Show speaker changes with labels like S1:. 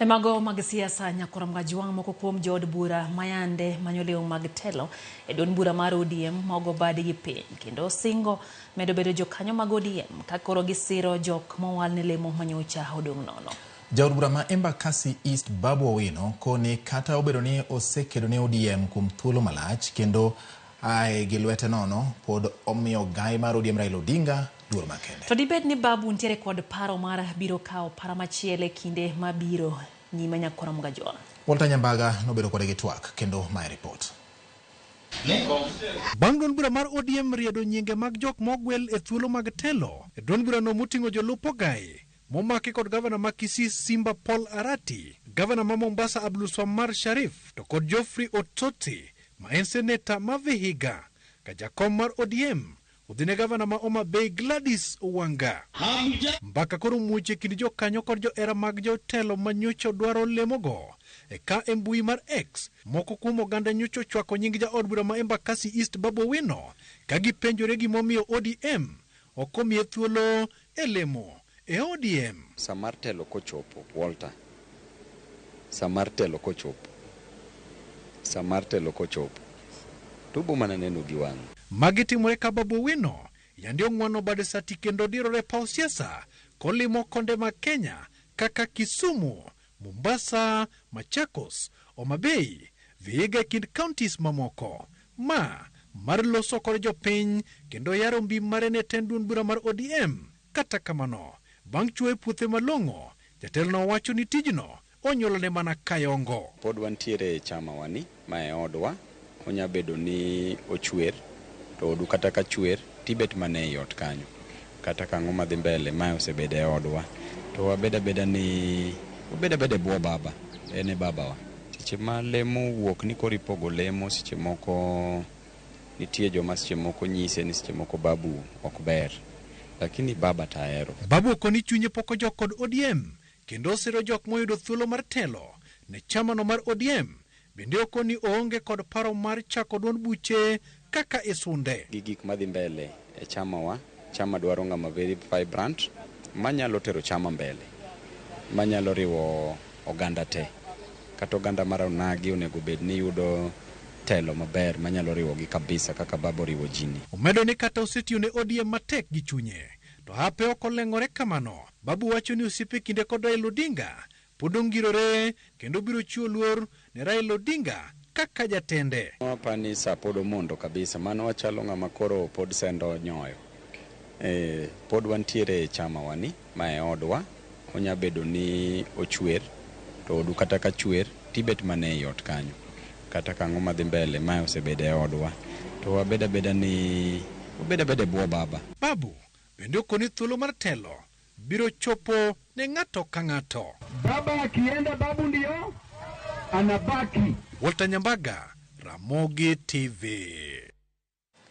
S1: E mago mag siasa nyakora Mgajwang' moko kuom jood bura mayande manyo lewni mag telo e duond bura mar ODM mogo badgi piny kendo singo medo bedo jokanyo mag ODM ka koro gisiro jok mowal ne lemo manyocha odong' nono.
S2: Jaod bura ma Embakasi East Babu Owino koni kata obedo ni osekedo ne ODM kuom thuolo malach kendo ae gi lwete nono pod omiyo gai mar ODM Raila Odinga luor makende.
S1: To dibed ni Babu nitiere kod paro mar biro kawo para machielo e kinde mabiro nyime nyakora Mgajwang'.
S2: Walter Nyambaga nobedo kode gi twak kendo mae ripot.
S3: Bang' duond bura mar ODM riedo nyinge mag jok mogwel e thuolo mag telo e duond burano moting'o jolup Ogai momaki kod gavana ma Kisii Simba Paul Arati, gavana ma Mombasa Abdulswamad Sharif to kod Geoffrey Ototi ma en seneta ma Vihiga ka jakom mar ODM odhi ne gavana ma Homa Bay Gladys Wanga. Mbaka koro muoch e kind jokanyo kod johera mag jotelo ma nyocha dwaro lemogo. E ka e mbui mar X, moko kuom oganda nyocha ochwako nying jaod bura ma Embakasi East Babu Owino ka gipenjore gimomiyo ODM ok omiye thuolo e lemo e ODM.
S4: Sa mar telo kochopo, Walter. Sa mar telo kochopo. Sa mar telo kochopo. To ubo mana neno gi wang'u.
S3: Magi timore ka Babu Owino yande ong'wano bade sati kendo dirore paw siasa kolimo konde mag Kenya kaka Kisumu, Mombasa, Machakos, Homa Bay, Vihiga e kind counties mamoko. Ma mar loso kod jopiny kendo yaro mbi mare ne tend duond bura mar ODM. Kata kamano, bang' chuoyo puothe malong'o, jatelono wacho ni tijno onyuolone mana kayongo.
S4: Pod wantiere e chama wani, ma e odwa. Onya bedo ni ochwer, to odu kata ka chwer, tibet mana ei ot kanyo. Kata ka ang'o madhi mbele, mae osebedo e odwa. To wabed abeda ni, wabed abeda e bwo baba, en e babawa. Seche ma lemo wuok ni koro ipogo lemo, seche moko nitie joma seche moko nyise ni seche moko Babu ok ber. Lakini baba to ahero.
S3: Babu okoni chunye pok ojok kod ODM kendo osiro jok moyudo thuolo mar telo ne chamano mar ODM. Bende okoni oonge kod paro mar chako duond buche kaka isunde.
S4: Gi gik madhi mbele e chamawa, chama dwaro ng'ama very vibrant, manyalo tero chama mbele, manyalo riwo oganda te. Kata oganda mar onagi onego bed ni yudo telo maber manyalo riwogi kabisa kaka baba oriwo ji ni.
S3: Omedo ni kata osetiyo ne ODM matek gi chunye, to hape ok oleng'ore kamano. Babu wacho ni osiepe kinde kod Raila Odinga pod ongirore kendo biro chiwo luor ne Raila Odinga kaka jatende.
S4: Apa ni sa pod omondo kabisa, mano wachalo ng'ama koro pod sendo nyoyo. Pod wantiere e chama wani, ma e odwa. Onya bedo ni ochwer, to odu kata ka chwer, tibet mana ei ot kanyo. Kata ka ang'o madhi mbele, mae osebedo e odwa. To wabed abeda ni, wabed abeda e bwo baba.
S3: Babu bende okoni thuolo mar telo biro chopo ne ng'ato ka ng'ato.
S5: Baba akienda, Babu ndio anabaki.
S3: Walter Nyambaga, Ramogi TV.